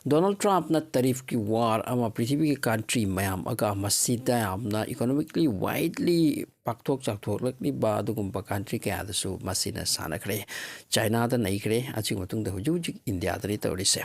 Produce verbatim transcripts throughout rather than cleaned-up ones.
Donald ꯇ꯭ꯔꯝꯞꯅ ꯇꯦꯔꯤꯐꯀꯤ war ꯑꯃ ꯄ꯭ꯔꯤꯊꯤꯕꯤꯒꯤ country ꯃꯌꯥꯝ ꯑꯃꯒ ꯃꯁꯤꯗ ꯌꯥꯝꯅ economically widely ꯄꯥꯛꯊꯣꯛ ꯆꯥꯎꯊꯣꯛꯂꯛꯂꯤꯕ ꯑꯗꯨꯒꯨꯝꯕ ꯀꯟꯇ꯭ꯔꯤ ꯀꯌꯥꯗꯁꯨ ꯃꯁꯤꯅ ꯁꯥꯟꯅꯈ꯭ꯔꯦ꯫ ꯆꯥꯏꯅꯥꯗ ꯅꯩꯈ꯭ꯔꯦ꯫ ꯑꯁꯤꯒꯤ ꯃꯇꯨꯡꯗ ꯍꯧꯖꯤꯛ ꯍꯧꯖꯤꯛ ꯏꯟꯗꯤꯌꯥꯗꯅꯤ ꯇꯧꯔꯤꯁꯦ꯫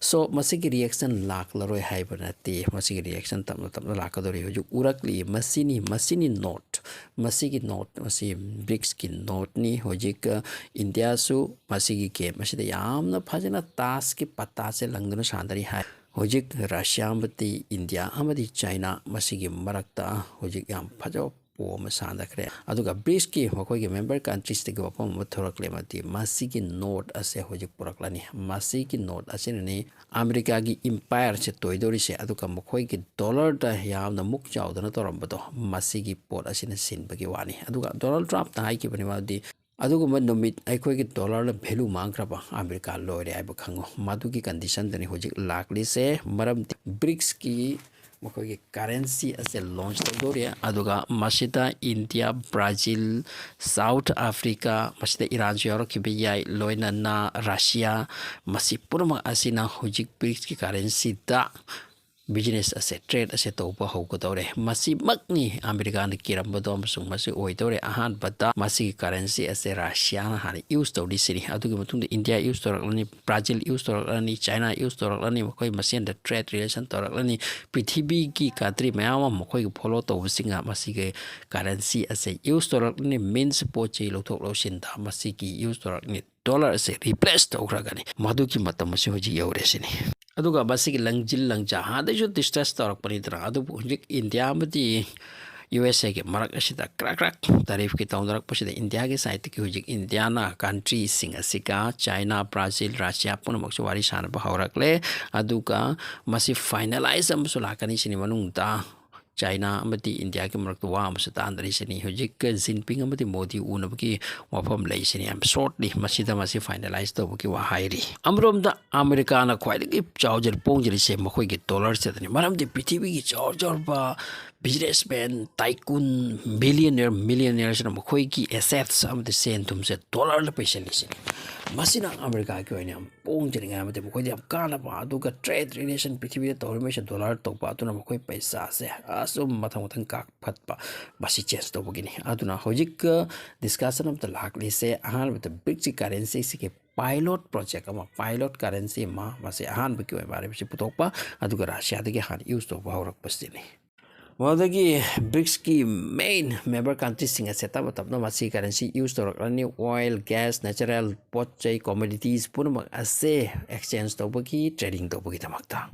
So, ꯃꯁꯤꯒꯤ reaction ꯂꯥꯛꯂꯔꯣꯏ ꯍꯥꯏꯕ ꯅꯠꯇꯦ꯫ ꯃꯁꯤꯒꯤ reaction ꯇꯞꯅ ꯇꯞꯅ ꯂꯥꯛꯀꯗꯧꯔꯤ꯫ ꯍꯧꯖꯤꯛ ꯎꯔꯛꯂꯤ꯫ ꯃꯁꯤꯅꯤ, ꯃꯁꯤꯅꯤ ꯅꯣꯠ꯫ ꯃꯁꯤꯒꯤ ꯅꯣꯠ, ꯃꯁꯤ ꯕ꯭ꯔꯤꯛꯁꯀꯤ ꯅꯣꯠꯅꯤ꯫ ꯍꯧꯖꯤꯛ, ꯑ, ꯏꯟꯗꯤꯌꯥꯁꯨ ꯃꯁꯤꯒꯤ ꯒꯦꯝ ꯑꯁꯤꯗ ꯌꯥꯝꯅ ꯐꯖꯅ ꯇꯥꯁꯀꯤ ꯄꯇꯥꯁꯦ ꯂꯪꯗꯨꯅ ꯁꯥꯟꯅꯔꯤ ꯍꯥꯏ꯫ ꯍꯧꯖꯤꯛ ꯔꯁꯤꯌꯥ ꯑꯃꯗꯤ ꯏꯟꯗꯤꯌꯥ ꯑꯃꯗꯤ ꯆꯥꯏꯅꯥ ꯃꯁꯤꯒꯤ ꯃꯔꯛꯇ ꯍꯧꯖꯤꯛ ꯌꯥꯝ ꯐꯖꯕ ꯄꯣ ꯑꯃ ꯁꯥꯟꯅꯈ꯭ꯔꯦ꯫ ꯑꯗꯨꯒ ꯕ꯭ꯔꯤꯛꯁꯀꯤ ꯃꯈꯣꯏꯒꯤ member countriesꯇꯒꯤ ꯋꯥꯐꯝ ꯑꯃ ꯊꯣꯔꯛꯂꯦ, ꯑꯃꯗꯤ ꯃꯁꯤꯒꯤ ꯅꯣꯠ ꯑꯁꯦ ꯍꯧꯖꯤꯛ ꯄꯨꯔꯛꯂꯅꯤ꯫ ꯃꯁꯤꯒꯤ ꯅꯣꯠ ꯑꯁꯤꯅꯅꯤ ꯑꯃꯦꯔꯤꯀꯥꯒꯤ empireꯁꯦ ꯇꯣꯏꯗꯧꯔꯤꯁꯦ꯫ ꯑꯗꯨꯒ ꯃꯈꯣꯏꯒꯤ ꯗꯣꯂꯔꯗ ꯌꯥꯝꯅ ꯃꯨꯛ ꯆꯥꯎꯗꯅ ꯇꯧꯔꯝꯕꯗꯣ, ꯃꯁꯤꯒꯤ ꯄꯣꯠ ꯑꯁꯤꯅ ꯁꯤꯟꯕꯒꯤ ꯋꯥꯅꯤ꯫ ꯑꯗꯨꯒ ꯗꯣꯅꯥꯜꯗ ꯇ꯭ꯔꯝꯞꯅ ꯍꯥꯏꯈꯤꯕꯅꯤ, ꯃꯥꯗꯤ ꯑꯗꯨꯒꯨꯝꯕ ꯅꯨꯃꯤꯠ ꯑꯩꯈꯣꯏꯒꯤ ꯗꯣꯂꯔꯅ value ꯃꯥꯡꯈ꯭ꯔꯕ, ꯑꯃꯦꯔꯤꯀꯥ ꯂꯣꯏꯔꯦ ꯍꯥꯏꯕ ꯈꯪꯉꯨ꯫ ꯃꯗꯨꯒꯤ conditionꯗꯅꯤ ꯍꯧꯖꯤꯛ ꯂꯥꯛꯂꯤꯁꯦ꯫ ꯃꯔꯝꯗꯤ ꯕ꯭ꯔꯤꯛꯁꯀꯤ ꯃꯈꯣꯏꯒꯤ currency ꯑꯁꯦ launch ꯇꯧꯗꯣꯔꯤ꯫ ꯑꯗꯨꯒ ꯃꯁꯤꯗ ꯏꯟꯗꯤꯌꯥ, ꯕ꯭ꯔꯥꯖꯤꯜ, ꯁꯥꯎꯠ ꯑꯐ꯭ꯔꯤꯀꯥ, ꯃꯁꯤꯗ ꯏꯔꯥꯟꯁꯨ ꯌꯥꯎꯔꯛꯈꯤꯕ ꯌꯥꯏ, ꯂꯣꯏꯅꯅ ꯔꯁꯤꯌꯥ, ꯃꯁꯤ ꯄꯨꯝꯅꯃꯛ ꯑꯁꯤꯅ ꯍꯧꯖꯤꯛ ꯕ꯭ꯔꯤꯛꯁꯀꯤ currencyꯗ business ꯑꯁꯦ, trade ꯑꯁꯦ ꯇꯧꯕ ꯍꯧꯒꯗꯧꯔꯦ꯫ ꯃꯁꯤꯃꯛꯅꯤ ꯑꯃꯦꯔꯤꯀꯥꯅ ꯀꯤꯔꯝꯕꯗꯣ, ꯑꯃꯁꯨꯡ ꯃꯁꯤ ꯑꯣꯏꯗꯧꯔꯦ꯫ ꯑꯍꯥꯟꯕꯗ ꯃꯁꯤꯒꯤ currency ꯑꯁꯦ ꯔꯁꯤꯌꯥꯅ ꯍꯥꯟꯅ use ꯇꯧꯔꯤꯁꯤꯅꯤ꯫ ꯑꯗꯨꯒꯤ ꯃꯇꯨꯡꯗ ꯏꯟꯗꯤꯌꯥ use ꯇꯧꯔꯛꯂꯅꯤ, ꯕ꯭ꯔꯥꯖꯤꯜ use ꯇꯧꯔꯛꯂꯅꯤ, ꯆꯥꯏꯅꯥ use ꯇꯧꯔꯛꯂꯅꯤ, ꯃꯈꯣꯏ ꯃꯁꯦꯟꯗ trade relation ꯇꯧꯔꯛꯂꯅꯤ꯫ ꯄ꯭ꯔꯤꯊꯤꯕꯤꯒꯤ country ꯃꯌꯥꯝ ꯑꯃ ꯃꯈꯣꯏꯒꯤ follow ꯇꯧꯕꯁꯤꯡꯅ ꯃꯁꯤꯒꯤ currency ꯑꯁꯦ use ꯇꯧꯔꯛꯂꯅꯤ, means ꯄꯣꯠ ꯆꯩ ꯂꯧꯊꯣꯛ ꯂꯧꯁꯤꯟꯗ ꯃꯁꯤꯒꯤ use ꯇꯧꯔꯛꯂꯅꯤ꯫ ꯗꯣꯂꯔ ꯑꯁꯦ replace ꯇꯧꯈ꯭ꯔꯒꯅꯤ꯫ ꯃꯗꯨꯒꯤ ꯃꯇꯝ ꯑꯁꯤ ꯍꯧꯖꯤꯛ ꯌꯧꯔꯦ ꯁꯤꯅꯤ꯫ ꯑꯗꯨꯒ ꯃꯁꯤꯒꯤ ꯂꯪꯖꯤꯜ ꯂꯪꯖꯥ ꯍꯥꯟꯅꯗꯩꯁꯨ discuss ꯇꯧꯔꯛꯄꯅꯤꯗꯅ, ꯑꯗꯨꯕꯨ ꯍꯧꯖꯤꯛ ꯏꯟꯗꯤꯌꯥ ꯑꯃꯗꯤ ꯌꯨ ꯑꯦꯁ ꯑꯦꯒꯤ ꯃꯔꯛ ꯑꯁꯤꯗ ꯀ꯭ꯔꯛ ꯀ꯭ꯔꯛ ꯇꯦꯔꯤꯐꯀꯤ ꯇꯧꯅꯔꯛꯄꯁꯤꯗ ꯏꯟꯗꯤꯌꯥꯒꯤ sideꯇꯒꯤ ꯍꯧꯖꯤꯛ ꯏꯟꯗꯤꯌꯥꯅ countryꯁꯤꯡ ꯑꯁꯤꯒ ꯆꯥꯏꯅꯥ, ꯕ꯭ꯔꯥꯖꯤꯜ, ꯔꯁꯤꯌꯥ ꯄꯨꯝꯅꯃꯛꯁꯨ ꯋꯥꯔꯤ ꯁꯥꯟꯅꯕ ꯍꯧꯔꯛꯂꯦ꯫ ꯑꯗꯨꯒ ꯃꯁꯤ finalize ꯑꯃꯁꯨ ꯂꯥꯛꯀꯅꯤ ꯁꯤꯅꯤ ꯃꯅꯨꯡꯗ꯫ ꯆꯥꯏꯅꯥ ꯑꯃꯗꯤ ꯏꯟꯗꯤꯌꯥꯒꯤ ꯃꯔꯛꯇ ꯋꯥ ꯑꯃꯁꯨ ꯇꯥꯟꯗꯔꯤꯁꯤꯅꯤ꯫ ꯍꯧꯖꯤꯛ ꯖꯤꯟꯄꯤꯡ ꯑꯃꯗꯤ ꯃꯣꯗꯤ ꯎꯅꯕꯒꯤ ꯋꯥꯐꯝ ꯂꯩꯁꯤꯅꯤ꯫ ꯌꯥꯝ shortly ꯃꯁꯤꯗ ꯃꯁꯤ finalize ꯇꯧꯕꯒꯤ ꯋꯥ ꯍꯥꯏꯔꯤ꯫ ꯑꯃꯔꯣꯝꯗ ꯑꯃꯦꯔꯤꯀꯥꯅ ꯈ꯭ꯋꯥꯏꯗꯒꯤ ꯆꯥꯎꯖꯔꯤ ꯄꯣꯡꯖꯔꯤꯁꯦ ꯃꯈꯣꯏꯒꯤ dollar ꯁꯤꯗꯅꯤ꯫ ꯃꯔꯝꯗꯤ ꯄ꯭ꯔꯤꯊꯤꯕꯤꯒꯤ ꯆꯥꯎ ꯆꯥꯎꯔꯕ businessman, tycoon, billionaire, millionaireꯁꯤꯅ ꯃꯈꯣꯏꯒꯤ assets ꯑꯃꯗꯤ ꯁꯦꯟ ꯊꯨꯝꯁꯦ dollarꯗ ꯄꯩꯁꯤꯜꯂꯤꯁꯤꯅꯤ꯫ ꯃꯁꯤꯅ ꯑꯃꯦꯔꯤꯀꯥꯒꯤ ꯑꯣꯏꯅ ꯌꯥꯝ ꯄꯣꯡꯖꯅꯤꯡꯉꯥꯏ ꯑꯃꯗꯤ ꯃꯈꯣꯏꯗ ꯌꯥꯝ ꯀꯥꯟꯅꯕ, ꯑꯗꯨꯒ trade relation ꯄ꯭ꯔꯤꯊꯤꯕꯤꯗ ꯇꯧꯔꯤꯕꯁꯦ dollar ꯇꯧꯕ, ꯑꯗꯨꯅ ꯃꯈꯣꯏ ꯄꯩꯁꯥꯁꯦ ꯑꯁꯨꯝ ꯃꯊꯪ ꯃꯊꯪ ꯀꯥꯞꯈꯠꯄ, ꯃꯁꯤ change ꯇꯧꯕꯒꯤꯅꯤ꯫ ꯑꯗꯨꯅ ꯍꯧꯖꯤꯛ discussion ꯑꯃꯗ ꯂꯥꯛꯂꯤꯁꯦ ꯑꯍꯥꯟꯕꯗ BRICSꯀꯤ currencyꯁꯤꯒꯤ pilot project ꯑꯃ, pilot currency ꯑꯃ, ꯃꯁꯤ ꯑꯍꯥꯟꯕꯒꯤ ꯑꯣꯏꯕ ꯃꯥꯂꯦꯝꯁꯤ ꯄꯨꯊꯣꯛꯄ, ꯑꯗꯨꯒ ꯔꯁꯤꯌꯥꯗꯒꯤ ꯍꯥꯟꯅ use ꯇꯧꯕ ꯍꯧꯔꯛꯄꯁꯤꯅꯤ꯫ ꯃꯗꯨꯗꯒꯤ BRICSꯀꯤ main member countryꯁꯤꯡ ꯑꯁꯦ ꯇꯞꯅ ꯇꯞꯅ ꯃꯁꯤ currency use ꯇꯧꯔꯛꯂꯅꯤ꯫ Oil, gas, natural ꯄꯣꯠ ꯆꯩ, commodities ꯄꯨꯝꯅꯃꯛ ꯑꯁꯦ exchange ꯇꯧꯕꯒꯤ, trading ꯇꯧꯕꯒꯤꯗꯃꯛꯇ꯫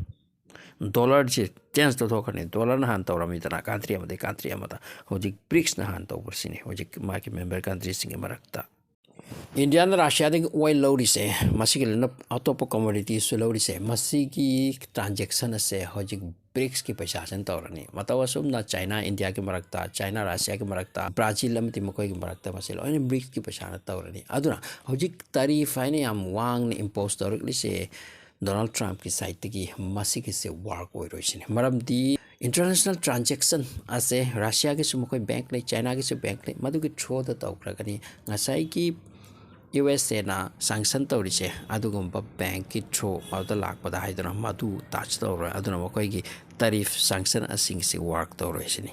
Dollarꯁꯤ change ꯇꯧꯊꯣꯛꯈ꯭ꯔꯅꯤ꯫ Dollarꯅ ꯍꯥꯟꯅ ꯇꯧꯔꯝꯃꯤꯗꯅ country ꯑꯃꯗꯒꯤ country ꯑꯃꯗ, ꯍꯧꯖꯤꯛ BRICSꯅ ꯍꯥꯟꯅ ꯇꯧꯕꯁꯤꯅꯤ ꯍꯧꯖꯤꯛ ꯃꯥꯒꯤ member countryꯁꯤꯡꯒꯤ ꯃꯔꯛꯇ꯫ ꯏꯟꯗꯤꯌꯥꯅ ꯔꯁꯤꯌꯥꯗꯒꯤ oil ꯂꯧꯔꯤꯁꯦ, ꯃꯁꯤꯒꯤ ꯂꯣꯏꯅ ꯑꯇꯣꯞꯄ commoditiesꯁꯨ ꯂꯧꯔꯤꯁꯦ, ꯃꯁꯤꯒꯤ transaction ꯑꯁꯦ ꯍꯧꯖꯤꯛ BRICSꯀꯤ ꯄꯩꯁꯥꯁꯤꯅ ꯇꯧꯔꯅꯤ꯫ ꯃꯇꯧ ꯑꯁꯨꯝꯅ ꯆꯥꯏꯅꯥ ꯏꯟꯗꯤꯌꯥꯒꯤ ꯃꯔꯛꯇ, ꯆꯥꯏꯅꯥ ꯔꯁꯤꯌꯥꯒꯤ ꯃꯔꯛꯇ, ꯕ꯭ꯔꯥꯖꯤꯜ ꯑꯃꯗꯤ ꯃꯈꯣꯏꯒꯤ ꯃꯔꯛꯇ ꯃꯁꯤ ꯂꯣꯏꯅ BRICSꯀꯤ ꯄꯩꯁꯥꯅ ꯇꯧꯔꯅꯤ꯫ ꯑꯗꯨꯅ ꯍꯧꯖꯤꯛ tariff ꯍꯥꯏꯅ ꯌꯥꯝ ꯋꯥꯡꯅ impose ꯇꯧꯔꯛꯂꯤꯁꯦ Donald Trumpꯀꯤ sideꯇꯒꯤ ꯃꯁꯤꯒꯤꯁꯦ work ꯑꯣꯏꯔꯣꯏꯁꯤꯅꯤ꯫ ꯃꯔꯝꯗꯤ international transaction ꯑꯁꯦ ꯔꯁꯤꯌꯥꯒꯤꯁꯨ ꯃꯈꯣꯏ bank ꯂꯩ, ꯆꯥꯏꯅꯥꯒꯤꯁꯨ bank ꯂꯩ, ꯃꯗꯨꯒꯤ throughꯗ ꯇꯧꯈ꯭ꯔꯒꯅꯤ꯫ ꯉꯁꯥꯏꯒꯤ USAꯅ sanction ꯇꯧꯔꯤꯁꯦ ꯑꯗꯨꯒꯨꯝꯕ bankꯀꯤ through ꯑꯗꯨꯗ ꯂꯥꯛꯄꯗ ꯍꯥꯏꯗꯨꯅ ꯃꯗꯨ touch ꯇꯧꯔꯣꯏ꯫ ꯑꯗꯨꯅ ꯃꯈꯣꯏꯒꯤ tariff sanction ꯑꯁꯤꯡꯁꯤ work ꯇꯧꯔꯣꯏ ꯁꯤꯅꯤ꯫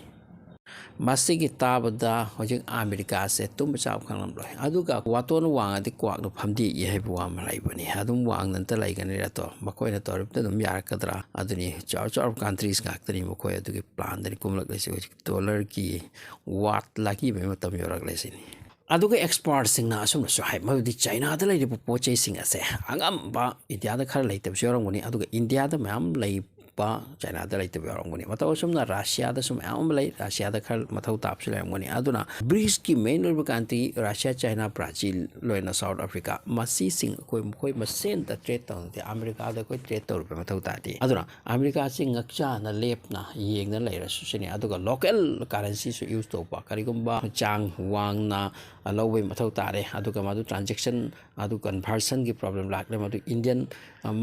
ꯃꯁꯤꯒꯤ ꯇꯥꯕꯗ ꯍꯧꯖꯤꯛ ꯑꯃꯦꯔꯤꯀꯥꯁꯦ ꯇꯨꯝꯕ ꯆꯥꯕ ꯈꯪꯂꯝꯂꯣꯏ꯫ ꯑꯗꯨꯒ ꯋꯥꯇꯣꯟ ꯋꯥꯡꯉꯗꯤ ꯀ꯭ꯋꯥꯛꯅ ꯐꯝꯗꯦꯛꯏ ꯍꯥꯏꯕ ꯋꯥ ꯑꯃ ꯂꯩꯕꯅꯤ꯫ ꯑꯗꯨꯝ ꯋꯥꯡꯅꯇ ꯂꯩꯒꯅꯤꯔ ꯇꯣ? ꯃꯈꯣꯏꯅ ꯇꯧꯔꯤꯕꯗ ꯑꯗꯨꯝ ꯌꯥꯔꯛꯀꯗ꯭ꯔꯥ? ꯑꯗꯨꯅꯤ, ꯆꯥꯎ ꯆꯥꯎꯔꯕ countries ꯉꯥꯛꯇꯅꯤ, ꯃꯈꯣꯏ ꯑꯗꯨꯒꯤ planꯗꯅꯤ ꯀꯨꯝꯂꯛꯂꯤꯁꯦ꯫ ꯍꯧꯖꯤꯛ dollarꯒꯤ ꯋꯥꯠ ꯂꯥꯛꯈꯤꯕꯒꯤ ꯃꯇꯝ ꯌꯧꯔꯛꯂꯦ ꯁꯤꯅꯤ꯫ ꯑꯗꯨꯒ expertꯁꯤꯡꯅ ꯑꯁꯨꯝꯅꯁꯨ ꯍꯥꯏ, ꯃꯗꯨꯗꯤ ꯆꯥꯏꯅꯥꯗ ꯂꯩꯔꯤꯕ ꯄꯣꯠ ꯆꯩꯁꯤꯡ ꯑꯁꯦ ꯑꯉꯝꯕ ꯏꯟꯗꯤꯌꯥꯗ ꯈꯔ ꯂꯩꯇꯕꯁꯨ ꯌꯥꯎꯔꯝꯒꯅꯤ, ꯑꯗꯨꯒ ꯏꯟꯗꯤꯌꯥꯗ ꯃꯌꯥꯝ ꯂꯩ, ꯂꯩꯇꯕ, ꯆꯥꯏꯅꯥꯗ ꯂꯩꯇꯕ ꯌꯥꯎꯔꯝꯒꯅꯤ꯫ ꯃꯇꯧ ꯑꯁꯨꯝꯅ ꯔꯁꯤꯌꯥꯗꯁꯨ ꯃꯌꯥꯝ ꯑꯃ ꯂꯩ, ꯔꯁꯤꯌꯥꯗ ꯈꯔ ꯃꯊꯧ ꯇꯥꯕꯁꯨ ꯂꯩꯔꯝꯒꯅꯤ꯫ ꯑꯗꯨꯅ ꯕ꯭ꯔꯤꯛꯁꯀꯤ ꯃꯦꯟ ꯑꯣꯏꯕ ꯀꯟꯇ꯭ꯔꯤ ꯔꯁꯤꯌꯥ, ꯆꯥꯏꯅꯥ, ꯕ꯭ꯔꯥꯖꯤꯜ, ꯂꯣꯏꯅ ꯁꯥꯎꯠ ꯑꯐ꯭ꯔꯤꯀꯥ, ꯃꯁꯤꯁꯤꯡ ꯑꯩꯈꯣꯏ ꯃꯈꯣꯏ ꯃꯁꯦꯟꯗ ꯇ꯭ꯔꯦꯠ ꯇꯧꯅꯗꯦ꯫ ꯑꯃꯦꯔꯤꯀꯥꯗ ꯑꯩꯈꯣꯏ ꯇ꯭ꯔꯦꯠ ꯇꯧꯔꯨꯕ ꯃꯊꯧ ꯇꯥꯗꯦ꯫ ꯑꯗꯨꯅ ꯑꯃꯦꯔꯤꯀꯥꯁꯤ ꯉꯛꯆꯥꯅ ꯂꯦꯞꯅ ꯌꯦꯡꯗꯅ ꯂꯩꯔꯁꯨ ꯁꯤꯅꯤ꯫ ꯑꯗꯨꯒ ꯂꯣꯀꯦꯜ ꯀꯔꯦꯟꯁꯤꯁꯨ ꯌꯨꯁ ꯇꯧꯕ, ꯀꯔꯤꯒꯨꯝꯕ ꯆꯥꯡ ꯋꯥꯡꯅ ꯂꯧꯕꯒꯤ ꯃꯊꯧ ꯇꯥꯔꯦ꯫ ꯑꯗꯨꯒ ꯃꯗꯨ ꯇ꯭ꯔꯥꯟꯖꯦꯛꯁꯟ ꯑꯗꯨ ꯀꯟꯚꯔꯁꯟꯒꯤ ꯄ꯭ꯔꯣꯕ꯭ꯂꯦꯝ ꯂꯥꯛꯂꯦ꯫ ꯃꯗꯨ ꯏꯟꯗꯤꯌꯟ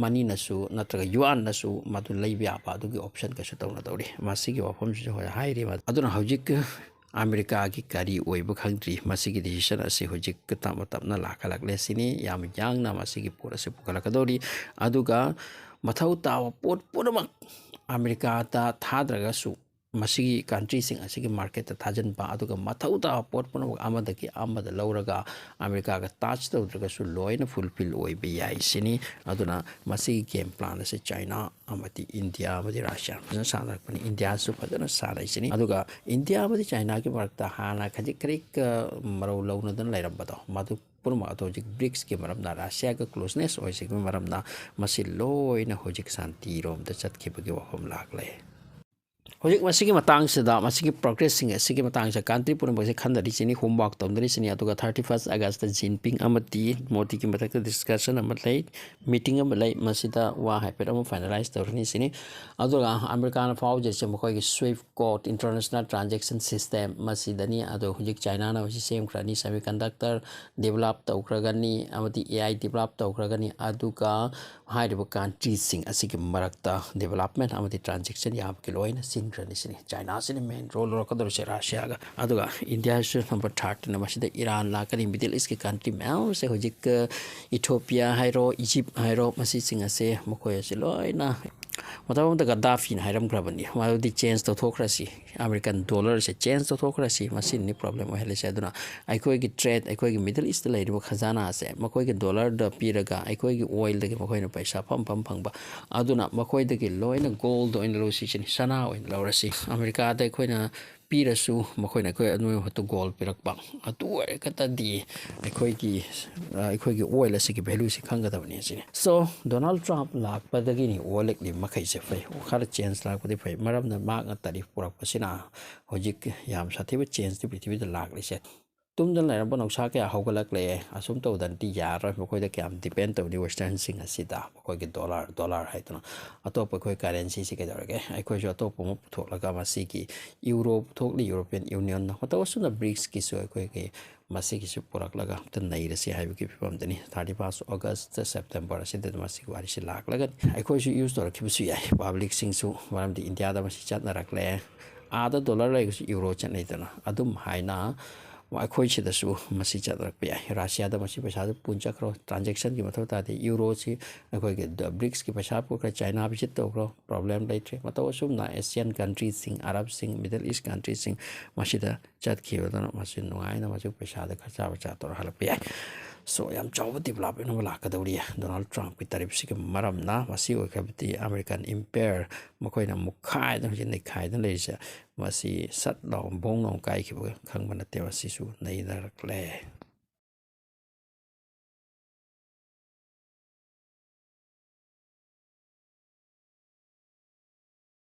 ꯃꯅꯤꯅꯁꯨ ꯅꯠꯇ꯭ꯔꯒ ꯌꯨꯑꯥꯟꯅꯁꯨ ꯃꯗꯨ ꯂꯩꯕ ꯌꯥꯕ ꯑꯗꯨꯒꯤ ꯑꯣꯞꯁꯟ ꯀꯩꯁꯨ ꯇꯧꯅꯗꯧꯔꯤ꯫ ꯃꯁꯤꯒꯤ ꯋꯥꯐꯝꯁꯤꯁꯨ ꯍꯣꯏ ꯍꯥꯏꯔꯤ꯫ ꯑꯗꯨꯅ ꯍꯧꯖꯤꯛ ꯑꯃꯦꯔꯤꯀꯥꯒꯤ ꯀꯔꯤ ꯑꯣꯏꯕ ꯈꯪꯗ꯭ꯔꯤ꯫ ꯃꯁꯤꯒꯤ ꯗꯤꯁꯤꯖꯟ ꯑꯁꯤ ꯍꯧꯖꯤꯛ ꯇꯞꯅ ꯇꯞꯅ ꯂꯥꯛꯈꯠꯂꯛꯂꯦ ꯁꯤꯅꯤ꯫ ꯌꯥꯝ ꯌꯥꯡꯅ ꯃꯁꯤꯒꯤ ꯄꯣꯠ ꯑꯁꯤ ꯄꯨꯈꯠꯂꯛꯀꯗꯧꯔꯤ꯫ ꯑꯗꯨꯒ ꯃꯊꯧ ꯇꯥꯕ ꯄꯣꯠ ꯄꯨꯝꯅꯃꯛ ꯑꯃꯦꯔꯤꯀꯥꯗ ꯊꯥꯗ꯭ꯔꯒꯁꯨ ꯃꯁꯤꯒꯤ ꯀꯟꯇ꯭ꯔꯤꯁꯤꯡ ꯑꯁꯤꯒꯤ ꯃꯥꯔꯀꯦꯠꯇ ꯊꯥꯖꯤꯟꯕ, ꯑꯗꯨꯒ ꯃꯊꯧ ꯇꯥꯕ ꯄꯣꯠ ꯄꯨꯝꯅꯃꯛ ꯑꯃꯗꯒꯤ ꯑꯃꯗ ꯂꯧꯔꯒ ꯑꯃꯦꯔꯤꯀꯥꯒ ꯇꯆ ꯇꯧꯗ꯭ꯔꯒꯁꯨ ꯂꯣꯏꯅ ꯐꯨꯜꯐꯤꯜ ꯑꯣꯏꯕ ꯌꯥꯏ ꯁꯤꯅꯤ꯫ ꯑꯗꯨꯅ ꯃꯁꯤꯒꯤ ꯒꯦꯝ ꯄ꯭ꯂꯥꯟ ꯑꯁꯤ ꯆꯥꯏꯅꯥ ꯑꯃꯗꯤ ꯏꯟꯗꯤꯌꯥ ꯑꯃꯗꯤ ꯔꯁꯤꯌꯥ ꯐꯖꯅ ꯁꯥꯟꯅꯔꯛꯄꯅꯤ꯫ ꯏꯟꯗꯤꯌꯥꯁꯨ ꯐꯖꯅ ꯁꯥꯟꯅꯩꯁꯤꯅꯤ꯫ ꯑꯗꯨꯒ ꯏꯟꯗꯤꯌꯥ ꯑꯃꯗꯤ ꯆꯥꯏꯅꯥꯒꯤ ꯃꯔꯛꯇ ꯍꯥꯟꯅ ꯈꯖꯤꯛ ꯈꯔꯤꯛ, ꯑ, ꯃꯔꯧ ꯂꯧꯅꯗꯅ ꯂꯩꯔꯝꯕꯗꯣ, ꯃꯗꯨ ꯄꯨꯝꯅꯃꯛ ꯑꯗꯨ ꯍꯧꯖꯤꯛ ꯕ꯭ꯔꯤꯛꯁꯀꯤ ꯃꯔꯝꯅ, ꯔꯁꯤꯌꯥꯒ ꯀ꯭ꯂꯣꯖꯅꯦꯁ ꯑꯣꯏꯁꯤꯟꯕꯒꯤ ꯃꯔꯝꯅ ꯃꯁꯤ ꯂꯣꯏꯅ ꯍꯧꯖꯤꯛ ꯁꯥꯟꯇꯤꯔꯣꯝꯗ ꯆꯠꯈꯤꯕꯒꯤ ꯋꯥꯐꯝ ꯂꯥꯛꯂꯦ꯫ ꯍꯧꯖꯤꯛ ꯃꯁꯤꯒꯤ ꯃꯇꯥꯡꯁꯤꯗ, ꯃꯁꯤꯒꯤ ꯄ꯭ꯔꯣꯒ꯭ꯔꯦꯁꯁꯤꯡ ꯑꯁꯤꯒꯤ ꯃꯇꯥꯡꯁꯤꯗ ꯀꯟꯇ꯭ꯔꯤ ꯄꯨꯝꯅꯃꯛꯁꯦ ꯈꯟꯅꯔꯤꯁꯤꯅꯤ, ꯍꯣꯝꯋꯥꯔꯛ ꯇꯧꯅꯔꯤꯁꯤꯅꯤ꯫ ꯑꯗꯨꯒ ꯊꯥꯔꯇꯤ ꯐꯥꯔꯁ ꯑꯥꯒꯁꯇ ꯖꯤꯟꯄꯤꯡ ꯑꯃꯗꯤ ꯃꯣꯗꯤꯒꯤ ꯃꯊꯛꯇ ꯗꯤꯁꯀꯁꯟ ꯑꯃ ꯂꯩ, ꯃꯤꯇꯤꯡ ꯑꯃ ꯂꯩ꯫ ꯃꯁꯤꯗ ꯋꯥ ꯍꯥꯏꯐꯦꯠ ꯑꯃ ꯐꯥꯏꯅꯂꯥꯏꯁ ꯇꯧꯔꯅꯤ ꯁꯤꯅꯤ꯫ ꯑꯗꯨꯒ ꯑꯃꯦꯔꯤꯀꯥꯅ ꯐꯥꯎꯖꯔꯤꯁꯦ ꯃꯈꯣꯏꯒꯤ ꯁ꯭ꯋꯤꯐ ꯀꯣꯔꯠ, ꯏꯟꯇꯔꯅꯦꯁꯅꯦꯜ ꯇ꯭ꯔꯥꯟꯖꯦꯛꯁꯟ ꯁꯤꯁꯇꯦꯝ, ꯃꯁꯤꯗꯅꯤ꯫ ꯑꯗꯣ ꯍꯧꯖꯤꯛ ꯆꯥꯏꯅꯥꯅ ꯍꯧꯖꯤꯛ ꯁꯦꯝꯈ꯭ꯔꯅꯤ, ꯁꯦꯃꯤ ꯀꯟꯗꯛꯇꯔ ꯗꯤꯕꯂꯞ ꯇꯧꯈ꯭ꯔꯒꯅꯤ, ꯑꯃꯗꯤ ꯑꯦ ꯑꯥꯏ ꯗꯤꯕꯂꯞ ꯇꯧꯈ꯭ꯔꯒꯅꯤ꯫ ꯑꯗꯨꯒ ꯍꯥꯏꯔꯤꯕ ꯀꯟꯇ꯭ꯔꯤꯁꯤꯡ ꯑꯁꯤꯒꯤ ꯃꯔꯛꯇ ꯗꯤꯕꯂꯞꯃꯦꯟ ꯑꯃꯗꯤ ꯇ꯭ꯔꯥꯟꯖꯦꯛꯁꯟ ꯌꯥꯕꯒꯤ ꯂꯣꯏꯅ ꯁꯤꯟꯈ꯭ꯔꯅꯤ ꯁꯤꯅꯤ꯫ ꯆꯥꯏꯅꯥꯁꯤꯅ ꯃꯦꯟ ꯔꯣꯜ ꯂꯧꯔꯛꯀꯗꯧꯔꯤꯁꯦ ꯔꯁꯤꯌꯥꯒ꯫ ꯑꯗꯨꯒ ꯏꯟꯗꯤꯌꯥꯁꯨ ꯅꯝꯕꯔ ꯊꯥꯔꯠꯇꯅ ꯃꯁꯤꯗ ꯏꯔꯥꯟ ꯂꯥꯛꯀꯅꯤ꯫ ꯃꯤꯗꯜ ꯏꯁꯀꯤ ꯀꯟꯇ꯭ꯔꯤ ꯃꯌꯥꯝ ꯑꯁꯦ ꯍꯧꯖꯤꯛ, ꯑ, ꯏꯊꯣꯄꯤꯌꯥ ꯍꯥꯏꯔꯣ, ꯏꯖꯤꯞ ꯍꯥꯏꯔꯣ, ꯃꯁꯤꯁꯤꯡ ꯑꯁꯦ ꯃꯈꯣꯏ ꯑꯁꯤ ꯂꯣꯏꯅ ꯃꯇꯝ ꯑꯃꯗ ꯒꯗꯥꯐꯤꯅ ꯍꯥꯏꯔꯝꯈ꯭ꯔꯕꯅꯤ, ꯃꯗꯨꯗꯤ ꯆꯦꯟꯖ ꯇꯧꯊꯣꯛꯈ꯭ꯔꯁꯤ, ꯑꯃꯦꯔꯤꯀꯟ ꯗꯣꯂꯔꯁꯦ ꯆꯦꯟꯖ ꯇꯧꯊꯣꯛꯈ꯭ꯔꯁꯤ, ꯃꯁꯤꯅꯤ ꯄ꯭ꯔꯣꯕ꯭ꯂꯦꯝ ꯑꯣꯏꯍꯜꯂꯤꯁꯦ꯫ ꯑꯗꯨꯅ ꯑꯩꯈꯣꯏꯒꯤ ꯇ꯭ꯔꯦꯠ, ꯑꯩꯈꯣꯏꯒꯤ ꯃꯤꯗꯜ ꯏꯁꯇ ꯂꯩꯔꯤꯕ ꯈꯖꯥꯅꯥꯁꯦ ꯃꯈꯣꯏꯒꯤ ꯗꯣꯂꯔꯗ ꯄꯤꯔꯒ ꯑꯩꯈꯣꯏꯒꯤ ꯑꯣꯏꯜꯗꯒꯤ ꯃꯈꯣꯏꯅ ꯄꯩꯁꯥ ꯐꯝ ꯐꯝ ꯐꯪꯕ, ꯑꯗꯨꯅ ꯃꯈꯣꯏꯗꯒꯤ ꯂꯣꯏꯅ ꯒꯣꯜꯗ ꯑꯣꯏꯅ ꯂꯧꯔꯁꯤ ꯁꯤꯅꯤ, ꯁꯅꯥ ꯑꯣꯏꯅ ꯂꯧꯔꯁꯤ꯫ ꯑꯃꯦꯔꯤꯀꯥꯗ ꯑꯩꯈꯣꯏꯅ ꯄꯤꯔꯁꯨ ꯃꯈꯣꯏꯅ ꯑꯩꯈꯣꯏ ꯑꯅꯣꯏꯕ ꯃꯍꯨꯠꯇ ꯒꯣꯜ ꯄꯤꯔꯛꯄ, ꯑꯗꯨ ꯑꯣꯏꯔꯒꯗꯤ ꯑꯩꯈꯣꯏꯒꯤ ꯑꯩꯈꯣꯏꯒꯤ ꯑꯣꯏꯜ ꯑꯁꯤꯒꯤ ꯚꯦꯂꯨꯁꯤ ꯈꯪꯒꯗꯕꯅꯤ ꯁꯤꯅꯤ꯫ ꯁꯣ ꯗꯣꯅꯥꯜꯗ ꯇ꯭ꯔꯝꯞ ꯂꯥꯛꯄꯗꯒꯤꯅꯤ ꯑꯣꯏꯜ ꯂꯤꯛꯂꯤ ꯃꯈꯩꯁꯦ ꯐꯩ, ꯈꯔ ꯆꯦꯟꯖ ꯂꯥꯛꯄꯗꯤ ꯐꯩ꯫ ꯃꯔꯝꯅ ꯃꯍꯥꯛꯅ ꯇꯥꯔꯤꯐ ꯄꯨꯔꯛꯄꯁꯤꯅ ꯍꯧꯖꯤꯛ ꯌꯥꯝ ꯁꯥꯊꯤꯕ ꯆꯦꯟꯖꯇꯤ ꯄ꯭ꯔꯤꯊꯤꯕꯤꯗ ꯂꯥꯛꯂꯤꯁꯦ꯫ ꯇꯨꯝꯗꯅ ꯂꯩꯔꯝꯕ ꯅꯨꯡꯁꯥ ꯀꯌꯥ ꯍꯧꯒꯠꯂꯛꯂꯦ꯫ ꯑꯁꯨꯝ ꯇꯧꯗꯅꯗꯤ ꯌꯥꯔꯔꯣꯏ꯫ ꯃꯈꯣꯏꯗ ꯀꯌꯥꯝ ꯗꯤꯄꯦꯟ ꯇꯧꯅꯤ ꯋꯦꯁꯇꯔꯟꯁꯤꯡ ꯑꯁꯤꯗ, ꯃꯈꯣꯏꯒꯤ ꯗꯣꯂꯔ ꯗꯣꯂꯔ ꯍꯥꯏꯗꯅ꯫ ꯑꯇꯣꯞꯄ ꯑꯩꯈꯣꯏ ꯀꯔꯦꯟꯁꯤꯁꯤ ꯀꯩꯗꯧꯔꯒꯦ? ꯑꯩꯈꯣꯏꯁꯨ ꯑꯇꯣꯞꯄ ꯑꯃ ꯄꯨꯊꯣꯛꯂꯒ ꯃꯁꯤꯒꯤ ꯌꯨꯔꯣ ꯄꯨꯊꯣꯛꯂꯤ, ꯌꯨꯔꯣꯄꯤꯌꯟ ꯌꯨꯅꯤꯌꯟꯅ꯫ ꯃꯇꯧ ꯑꯁꯨꯝꯅ ꯕ꯭ꯔꯤꯛꯁꯀꯤꯁꯨ ꯑꯩꯈꯣꯏꯒꯤ ꯃꯁꯤꯒꯤꯁꯨ ꯄꯨꯔꯛꯂꯒ ꯑꯝꯇ ꯅꯩꯔꯁꯤ ꯍꯥꯏꯕꯒꯤ ꯐꯤꯕꯝꯗꯅꯤ꯫ ꯊꯥꯔꯇꯤ ꯐꯥꯔꯁ ꯑꯣꯒꯁꯇ, ꯁꯦꯞꯇꯦꯝꯕꯔ ꯑꯁꯤꯗ ꯃꯁꯤꯒꯤ ꯋꯥꯔꯤꯁꯤ ꯂꯥꯛꯂꯒꯅꯤ꯫ ꯑꯩꯈꯣꯏꯁꯨ ꯌꯨꯁ ꯇꯧꯔꯛꯈꯤꯕꯁꯨ ꯌꯥꯏ ꯄꯕ꯭ꯂꯤꯛꯁꯤꯡꯁꯨ, ꯃꯔꯝꯗꯤ ꯏꯟꯗꯤꯌꯥꯗ ꯃꯁꯤ ꯆꯠꯅꯔꯛꯂꯦ꯫ ꯑꯥꯗ ꯗꯣꯂꯔ ꯂꯩꯔꯒꯁꯨ ꯌꯨꯔꯣ ꯆꯠꯅꯩꯗꯅ, ꯑꯗꯨꯝ ꯍꯥꯏꯅ ꯑꯩꯈꯣꯏ ꯁꯤꯗꯁꯨ ꯃꯁꯤ ꯆꯠꯅꯔꯛꯄ ꯌꯥꯏ꯫ ꯔꯁꯤꯌꯥꯗ ꯃꯁꯤ ꯄꯩꯁꯥꯗꯨ ꯄꯨꯟ ꯆꯠꯈ꯭ꯔꯣ, ꯇ꯭ꯔꯥꯟꯖꯦꯛꯁꯟꯒꯤ ꯃꯊꯧ ꯇꯥꯗꯦ꯫ ꯌꯨꯔꯣꯁꯤ ꯑꯩꯈꯣꯏꯒꯤ ꯗ-, ꯕ꯭ꯔꯤꯛꯁꯀꯤ ꯄꯩꯁꯥ ꯄꯨꯈ꯭ꯔꯦ, ꯆꯥꯏꯅꯥ ꯚꯤꯖꯤꯠ ꯇꯧꯈ꯭ꯔꯣ, ꯄ꯭ꯔꯣꯕ꯭ꯂꯦꯝ ꯂꯩꯇ꯭ꯔꯦ꯫ ꯃꯇꯧ ꯑꯁꯨꯝꯅ ꯑꯦꯁꯤꯌꯥꯟ ꯀꯟꯇ꯭ꯔꯤꯁꯤꯡ, ꯑꯔꯕꯁꯤꯡ, ꯃꯤꯗꯜ ꯏꯁ ꯀꯟꯇ꯭ꯔꯤꯁꯤꯡ ꯃꯁꯤꯗ ꯆꯠꯈꯤꯕꯗꯨꯅ ꯃꯁꯤ ꯅꯨꯡꯉꯥꯏꯅ ꯃꯁꯤ ꯄꯩꯁꯥꯗ ꯈꯔ ꯆꯥꯕ ꯆꯥ ꯇꯧꯔ ꯍꯜꯂꯛꯄ ꯌꯥꯏ꯫ ꯁꯣ ꯌꯥꯝ ꯆꯥꯎꯕ ꯗꯤꯕꯂꯞꯃꯦꯟ ꯑꯃ ꯂꯥꯛꯀꯗꯧꯔꯤ ꯗꯣꯅꯥꯜꯗ ꯇ꯭ꯔꯝꯞꯀꯤ ꯇꯥꯔꯤꯐꯁꯤꯒꯤ ꯃꯔꯝꯅ꯫ ꯃꯁꯤ ꯑꯣꯏꯈ꯭ꯔꯕꯗꯤ ꯑꯃꯦꯔꯤꯀꯟ ꯏꯝꯄꯦꯌꯔ ꯃꯈꯣꯏꯅ ꯃꯨꯛꯈꯥꯏꯗꯅ ꯍꯧꯖꯤꯛ ꯅꯩꯈꯥꯏꯗꯅ ꯂꯩꯔꯤꯁꯦ, ꯃꯁꯤ ꯁꯠ ꯂꯥꯎ ꯕꯣꯡ ꯂꯥꯎ ꯀꯥꯏꯈꯤꯕꯒ ꯈꯪꯕ ꯅꯠꯇꯦ꯫ ꯃꯁꯤꯁꯨ ꯅꯩꯅꯔꯛꯂꯦ꯫